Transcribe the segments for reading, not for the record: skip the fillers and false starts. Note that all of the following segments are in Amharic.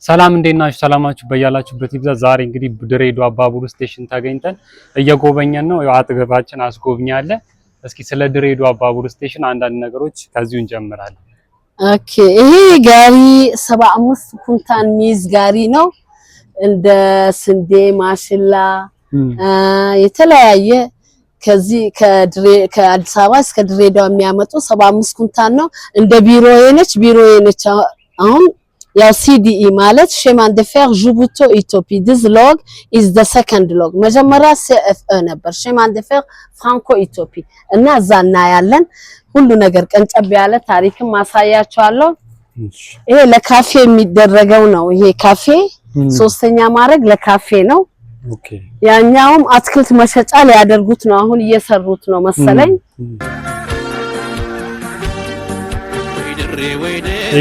ሰላም እንዴት ናችሁ? ሰላማችሁ በያላችሁበት ይብዛ። ዛሬ እንግዲህ ድሬዳዋ ባቡር station ተገኝተን እየጎበኘን ነው። ያው አጠገባችን አስጎብኚ አለ። እስኪ ስለ ድሬዳዋ ባቡር station አንዳንድ ነገሮች ከዚሁ እንጀምራለን። Okay፣ ይሄ ጋሪ 75 ኩንታል ሚይዝ ጋሪ ነው። እንደ ስንዴ፣ ማሽላ የተለያየ ከዚህ ከአዲስ አበባ እስከ ድሬዳዋ የሚያመጡ 75 ኩንታል ነው። እንደ ቢሮዬ ነች፣ ቢሮዬ ነች። አሁን ያው CDE ማለት Chemin de fer Djibouti Éthiopie፣ this logo is the second logo። መጀመሪያ CFE ነበር፣ Chemin de fer Franco Éthiopie፣ እና እዛ እናያለን ሁሉ ነገር ቀንጨብ ያለ ታሪክም ማሳያቸዋለሁ። ይሄ ለካፌ የሚደረገው ነው። ይሄ ካፌ ሶስተኛ ማድረግ ለካፌ ነው። ያኛውም አትክልት መሸጫ ሊያደርጉት ነው። አሁን እየሰሩት ነው መሰለኝ።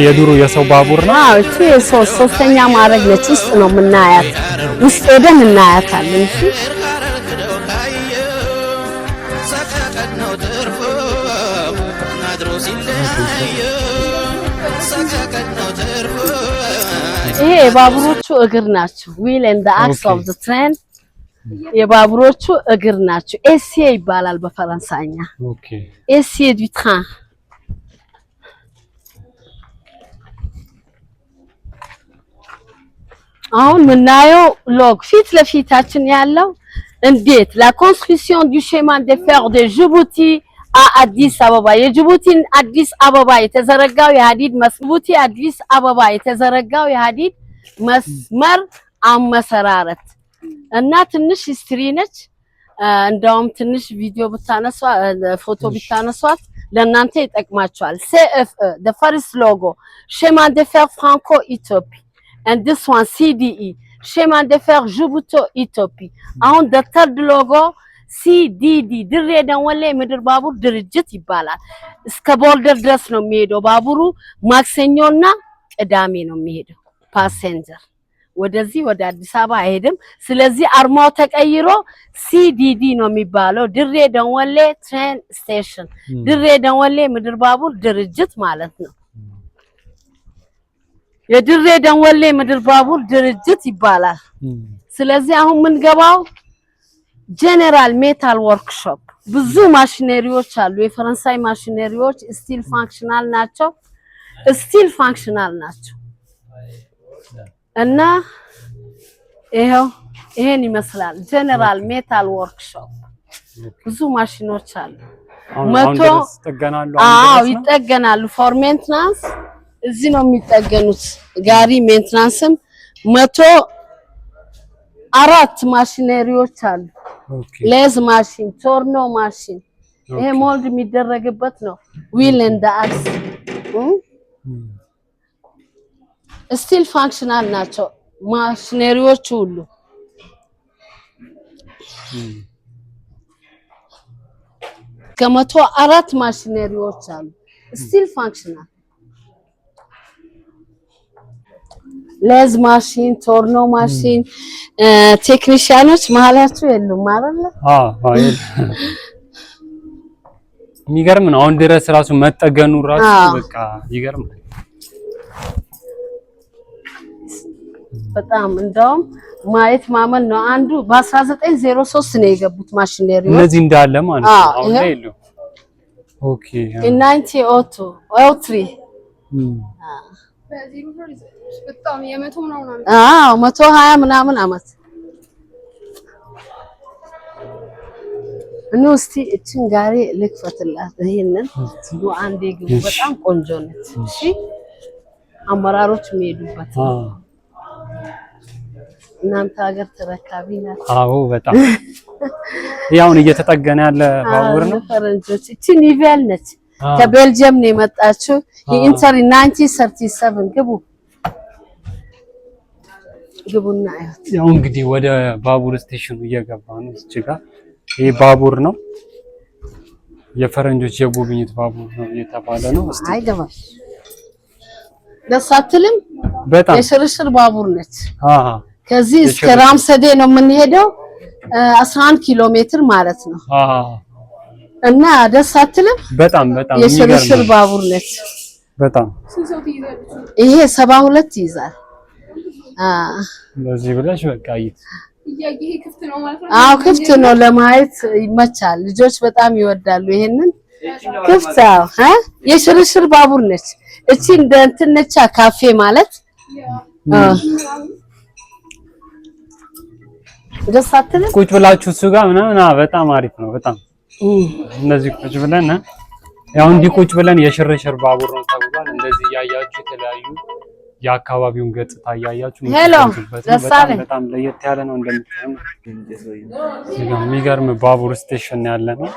የድሮ የሰው ባቡር ነው። አዎ፣ እቺ ሶስተኛ ማድረግ ነች። ውስጥ ነው የምናያት። ውስጥ ሄደን እናያታለን። እሺ፣ ይሄ የባቡሮቹ እግር ናቸው። Wheel and axle of the train የባቡሮቹ እግር ናቸው። Essieu ይባላል በፈረንሳይኛ። Essieu du train። አሁን የምናየው ሎግ ፊት ለፊታችን ያለው እንዴት la construction du chemin de fer de Djibouti à አዲስ አበባ፣ የጅቡቲን አዲስ አበባ የተዘረጋው የሀዲድ መስመር፣ ጅቡቲ አዲስ አበባ የተዘረጋው የሀዲድ መስመር አመሰራረት እና ትንሽ history ነች። እንደውም ትንሽ ቪዲዮ ብታነሷ፣ ፎቶ ብታነሷት ለእናንተ ይጠቅማቸዋል። CFE, the first logo, Chemin de fer Franco Éthiopie, and this one CDE, Chemin de fer Djibouti Éthiopie። አሁን the third logo CDD፣ ድሬ ደወሌ ምድር ባቡር ድርጅት ይባላል። እስከ border ድረስ ነው የሚሄደው ባቡሩ። ማክሰኞና ቅዳሜ ነው የሚሄደው። Passenger ወደዚህ ወደ አዲስ አበባ አይሄድም። ስለዚህ አርማው ተቀይሮ CDD ነው የሚባለው። ድሬ ደወሌ train station፣ ድሬ ደወሌ ምድር ባቡር ድርጅት ማለት ነው። የድሬ ደወሌ ምድር ባቡር ድርጅት ይባላል። ስለዚህ አሁን የምንገባው general metal workshop፣ ብዙ ማሽነሪዎች አሉ። የፈረንሳይ machinery ዎች still functional ናቸው። Still functional ናቸው እና ይኸው ይሄን ይመስላል general metal workshop። ብዙ ማሽኖች አሉ። መቶ አዎ፣ ይጠገናሉ። For maintenance እዚህ ነው የሚጠገኑት። ጋሪ maintenance ም 104 ማሽነሪዎች አሉ። Lathe machine፣ ቶርኖ ማሽን፣ ይሄ mold የሚደረግበት ነው። Wheel and axle still functional ናቸው ማሽነሪዎቹ ሁሉ። ከ104 ማሽነሪዎች አሉ still functional፣ lathe machine፣ ቶርኖ ማሽን። ቴክኒሽያኖች መሀላችሁ የሉም አይደለ? አዎ፣ የሚገርም ነው። አሁን ድረስ ራሱ መጠገኑ ራሱ በቃ ይገርማል። በጣም እንደውም ማየት ማመን ነው። አንዱ በ1903 ነው የገቡት ማሽነሪዎች። እነዚህ እንዳለ ማለት ነው። አሁን ላይ የሉም። Okay። In 1902 03። አዎ፣ 120 ምናምን አመት። እኑ እስቲ እችን ጋሪ ልክፈትላት። ይሄንን አንዴ ግቡ። በጣም ቆንጆ ነች። እሺ፣ አመራሮች የሚሄዱበት እናንተ ሀገር ተረካቢ ናት። አዎ፣ በጣም ያውን እየተጠገነ ያለ ባቡር ነው። ፈረንጆች እቺ ኒቬል ነች። ከቤልጅየም ነው የመጣችው። የ enter 1937። ግቡ ግቡና አያት። ያው እንግዲህ ወደ ባቡር station ኑ እየገባ ነው። እዚህ ጋር ይሄ ባቡር ነው። የፈረንጆች የጉብኝት ባቡር ነው እየተባለ ነው። እስቲ አይገባም። ደስ አትልም? በጣም። የሽርሽር ባቡር ነች። ከዚህ እስከ ራምሰዴ ነው የምንሄደው፣ 11 ኪሎ ሜትር ማለት ነው። እና ደስ አትልም? በጣም በጣም። የሽርሽር ባቡር ነች። በጣም። ይሄ 72 ይይዛል። እንደዚህ ብለሽ በቃ እይት። አዎ ክፍት ነው፣ ለማየት ይመቻል። ልጆች በጣም ይወዳሉ ይሄንን ክፍት። አዎ የሽርሽር ባቡር ነች እቺ፣ እንደ እንትን ነች ካፌ ማለት ደስ አትልም? ቁጭ ብላችሁ እሱ ጋር ምናምን በጣም አሪፍ ነው። በጣም እንደዚህ ቁጭ ብለን ያው እንዲህ ቁጭ ብለን የሽርሽር ባቡር ነው ተብሏል። እንደዚህ እያያችሁ የተለያዩ የአካባቢውን ገጽታ እያያችሁ በጣም በጣም ለየት ያለ ነው። እንደምታዩት የሚገርም ባቡር station ያለ ነው።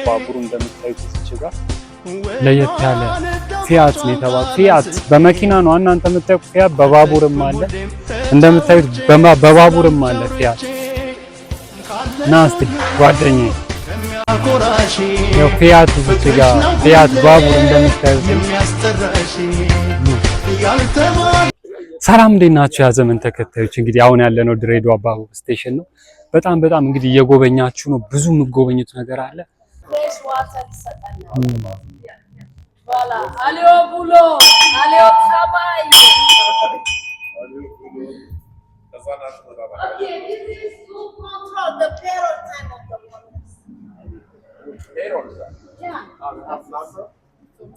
ባቡሩ እንደምታዩት እዚህ ጋር ለየት ያለ ፊያት ነው የተባለው። ፊያት በመኪና ነው እናንተ የምታዩት፣ ፊያት በባቡርም አለ እንደምታዩት፣ በባቡርም አለ ፊያት። ና እስቲ ጓደኛዬ፣ ያው ፊያት እዚህ ጋር ፊያት ባቡር እንደምታዩት። ሰላም እንዴት ናችሁ? ያ ዘመን ተከታዮች፣ እንግዲህ አሁን ያለነው ድሬዳዋ ባቡር station ነው። በጣም በጣም እንግዲህ እየጎበኛችሁ ነው። ብዙ የምትጎበኙት ነገር አለ።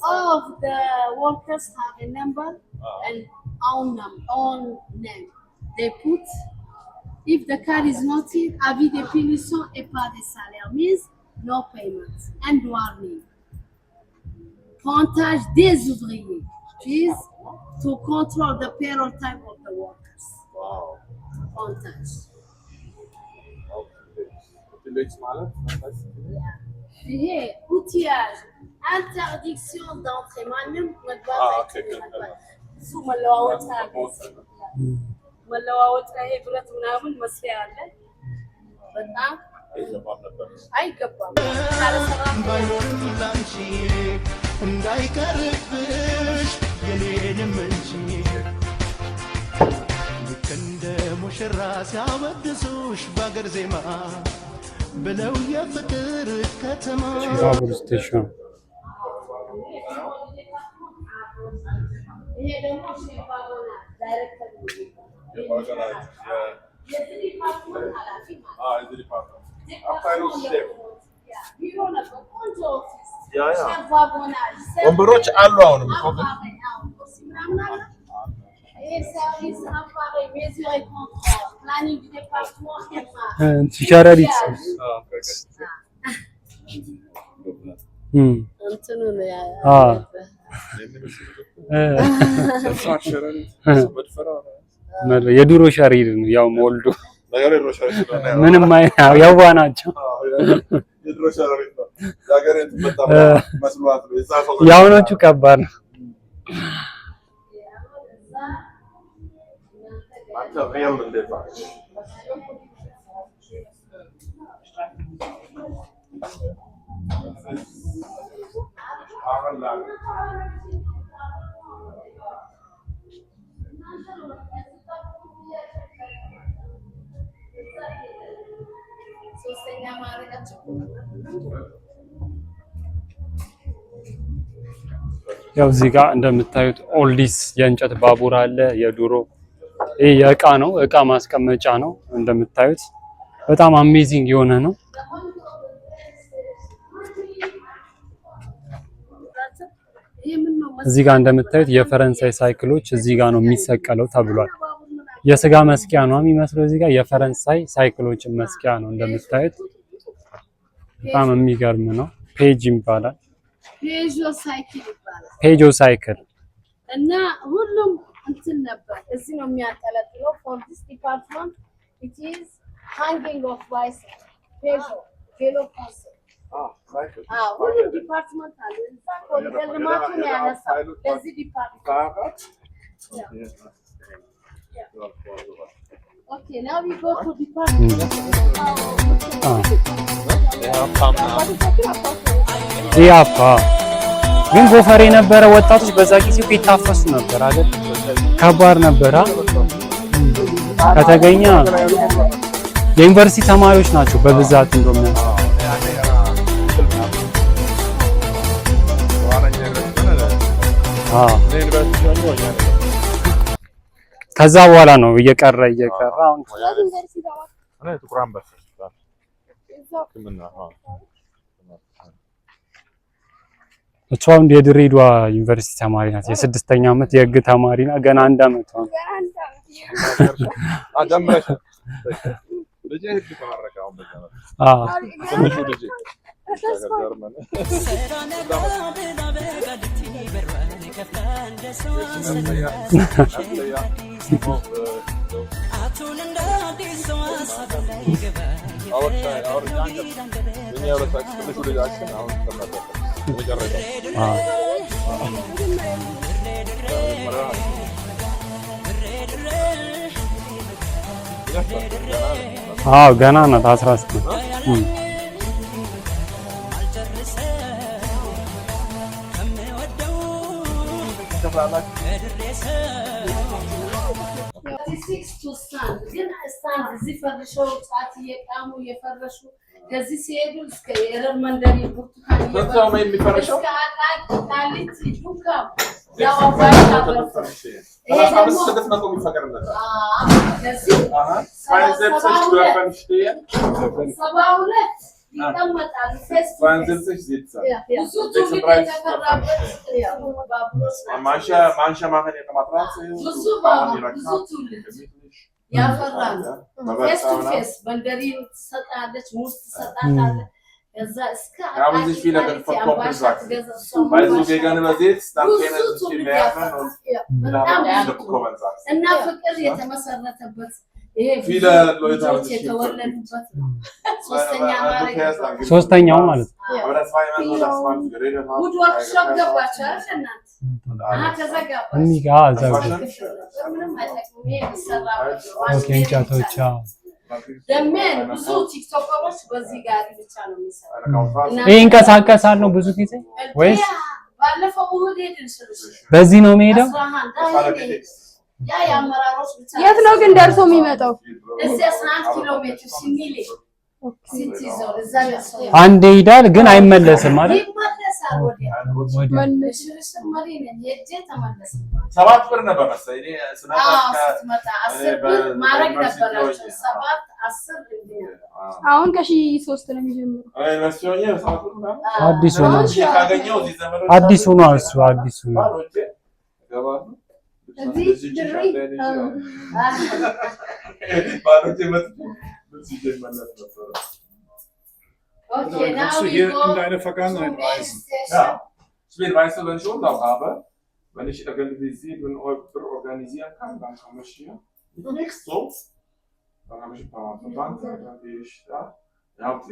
All of the workers have a number and own name. They put, if the car is not here, avis de punition et pas de salaire means no payment and warning. Pointage des ouvriers is to control the payroll time of the workers. Wow. Pointage. ይሄ outillage interdiction d'entrée ማንም መግባት አይችልም። ብዙ መለዋወጫ መለዋወጫ ይሄ ብረት ምናምን መስሪያ አለ። በጣም አይገባም። ባይኖርም ላንቺ እንዳይቀርብሽ የኔንም እንጂ ልክ እንደ ሙሽራ ሲያወድሱሽ ባገር ዜማ ብለው የፍቅር ከተማ ባቡር station ይሄ ደግሞ ዳይሬክተር የዚህ department ኃላፊ ማለት ነው። ቢሮ ነበር፣ ቆንጆ office፣ ወንበሮች አሉ። አሁንም እኮ ግን ምናምን አለ። ይሄ service appareil mesure et contrôle planning du département ሸረሪት እንትኑ ነው የድሮ ሸሪር ነው። ያው ሞልዶ ምንም ያዋ ናቸው። የአሁኖቹ ከባድ ነው። ያው እዚህ ጋር እንደምታዩት oldies የእንጨት ባቡር አለ። የድሮ ይሄ የእቃ ነው፣ እቃ ማስቀመጫ ነው። እንደምታዩት በጣም amazing የሆነ ነው። እዚህ ጋር እንደምታዩት የፈረንሳይ ሳይክሎች እዚህ ጋር ነው የሚሰቀለው ተብሏል። የስጋ መስቂያ ነው የሚመስለው። እዚህ ጋር የፈረንሳይ ሳይክሎችን መስቂያ ነው እንደምታዩት፣ በጣም የሚገርም ነው። ፔጅ ይባላል። ፔዦ ሳይክል ይባላል። ፔጆ ሳይክል እና ሁሉም እንትን ነበር እዚህ ነው የሚያንጠለጥለው። For this department it is hanging of bicycle ፔዦ vélo français። አዎ ሁሉም department አለ። እዛ ኮሪደር ልማቱ ነው ያነሳው ለዚህ department። Okay, now we go to department. ኢያፓ ግን ጎፈሬ የነበረ ወጣቶች በዛ ጊዜ እኮ ይታፈሱ ነበር አይደል? ከባድ ነበር። ከተገኘ የዩኒቨርሲቲ ተማሪዎች ናቸው በብዛት እንደውም። አዎ፣ ከዛ በኋላ ነው እየቀረ እየቀረ አሁን። ጥቁር አንበሳ ሕክምና። እሷ አሁን የድሬዳዋ ዩኒቨርሲቲ ተማሪ ናት። የስድስተኛ ዓመት የህግ ተማሪ ናት። ገና አንድ ዓመቷ ነው። ጀምረሽ ልጄ ህግ ተመረቀ። አሁን በዛ ነው ትንሹ ልጄ ጀርመን። ትንሹ ልጃችን አሁን ተመረቀ። የመጨረሻው። አዎ፣ ገና ናት። 19። To stand ግን stand እዚህ ፈርሸው ጫት እየቃሙ እየፈረሹ ከዚህ ሲሄዱ እስከ የረር መንደሪ ብርቱካን ስንት ሰው ነው የሚፈርሸው? እስከ አቃቂ ቃሊቲ ዱካም ያው አባይ ታበርቶ ይሄ ደግሞ 600 የሚፈቀድለታል። ከዚህ 72 ይቀመጣሉ። Face to face። 72 Sitze. ብዙ ትውልድ የተፈራበት ባቡሮች ናቸው። Manche, manche machen ihre Matratze hin, ብዙ bauen ihre ብዙ Karte, ትውልድ gemütlich. ያፈራ ነው። Face to Ja. Face በንደሪን ትሰጣለች፣ ሙዝ ትሰጣታለህ። ከዛ እስከ Haben sich viele አቃቂ von ቃሊቲ Koppel አምባሻ Sachsen. ትገዛ እሷ Weil so አምባሻ gegenüber sitzt, dann ብዙ kennen sich die ትውልድ Lehrer ያፈራ und በጣም haben ብዙ viele ትውልድ bekommen Sachsen. እና ፍቅር የተመሰረተበት ይሄ ብዙ Viele Leute haben ልጆች sich hier የተወለዱበት ነው። ሶስተኛ Weil du ማድረግ fährst, dann gibt's ሶስተኛው Spaß. ማለት ነው። Aber das war immer so, dass man geredet hat. Wood workshop gegessen hat ገባችሁ አይደል እናንተ? und አሀ alles. ተዘጋባችሁ። እዛ Das war ጋር schon schön. ምንም አይጠቅምም። ይሄ የሚሰራበት ነው። Okay፣ እንጨቶች አዎ። Dann kriegst du ደሜን eine ብዙ Couch, ቲክቶከሮች በዚህ ጋሪ ብቻ ነው የሚሰሩት። eine Couch ይሄ ይንቀሳቀሳል ነው ብዙ ጊዜ ወይስ ባለፈው እሑድ ሄድን ሽርሽር በዚህ ነው የሚሄደው? 11 Das war der ይሄ billigste. ያ የአመራሮች ብቻ የት ነው ግን ደርሶ የሚመጣው? እዚህ 11 ኪሎ ሜትር ሲኒሌ City ዞን እዛ ደርሶ አንዴ ይሄዳል ግን አይመለስም ማለት ይመለሳል። ወዲያ ወዲያ ሽርሽር መሪ ነኝ ሄጄ ተመለስኩ። 7 ብር ነበር መሰለኝ። እኔ ስመጣ አዎ ስትመጣ 10 እኔ ብር ማድረግ በዩኒቨርሲቲ ነበራቸው። ሆኜ። 7 10 እንዲህ ነበር። አሁን ከ1003 ነው የሚጀምረው። ዩኒቨርሲቲ ሆኜ 7 ብር ምናምን አዲሱ ነው። ካገኘሁ እዚህ ዘመዶች አዲሱ ነው እሱ አዲሱ ነው። ባዶ እጄ እገባለሁ። እዚህ ልብስ ይዤ ድሬ ሻንጣዬን ይዤ ባዶ እጄ መጥቼ ልብስ ይዤ እመለስ ነበረ። Okay Dann now kannst du we hier go in deine Vergangenheit to reisen. station. Ja. Deswegen, weißt du, wenn ich Urlaub habe, wenn ich irgendwie 7 Euro organisieren kann, dann komme ich hier. Nichts so. Dann habe ich ein paar Verwandte, dann gehe ich da. Ja.